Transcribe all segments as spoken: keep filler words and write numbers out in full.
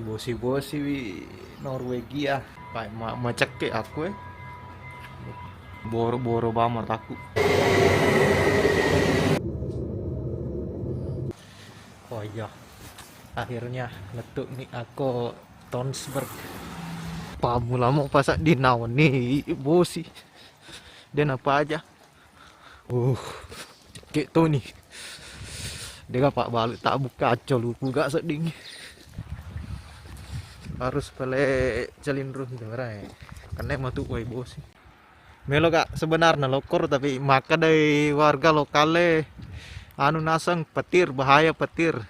Bosi-bosi wi Norwegia. Pai ma-, macekke aku e. Boro-boro bama taku. Oh iya, akhirnya lettu ni ako Tonsberg. Pammula mo pasedding nawenni bosi. De napaja. Uh, cekke toni. Dega pabbalu tabbukka, acco luku ga sedding. Harus pale celinrung tu, rai. Kena matu wai bosi. Melo ka sebenarna lokkoro, tapi makkedai warga lokale anu naseng petir, bahaya petir.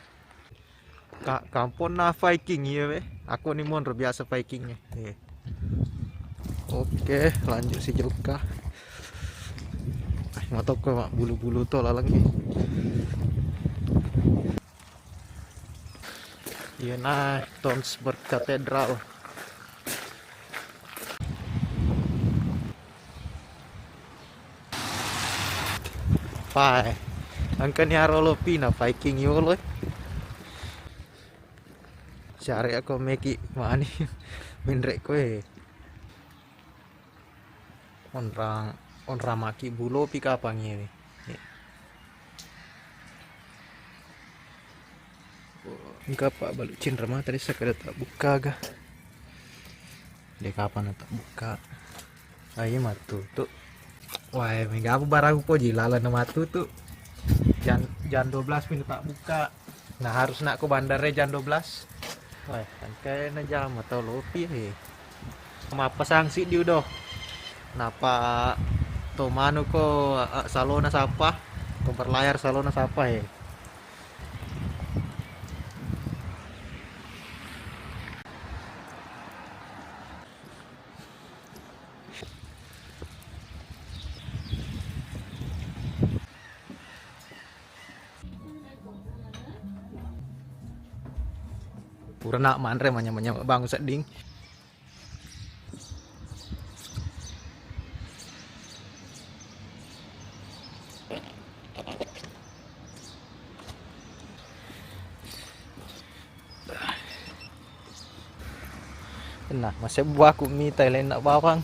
Ka-, kamponna Viking iya we. Aku ni monro biasa Viking e. Iya. Oke, lanjut si jokka. Eh, matokko mak bulu-bulu to laleng ni. Iya na Tonsberg Cathedral. Pae. Engka ni aro lopina Viking yolo e. Syariat ko meki mani. Menrek ko e. Onrang, onrang maki bulo pi kapang ini. Engka pa balu cinra mata desa kada tak buka ga. De kapang tak buka. Ayo matutu. Wah, mega apa barang upoji laleng matutu. Jam, jam dua belas pintu tak buka. Nah, harus nak ko bandar e jam dua belas. Wah, engka na jam atau lopi e. Mappasang siddi udo. Napa to manu ko, eh, salona sapa? Ko berlayar salona sapa e? Pura nak manre manyameng-nyameng bangun sedding. Nah, masebbu aku mita lainna bawang.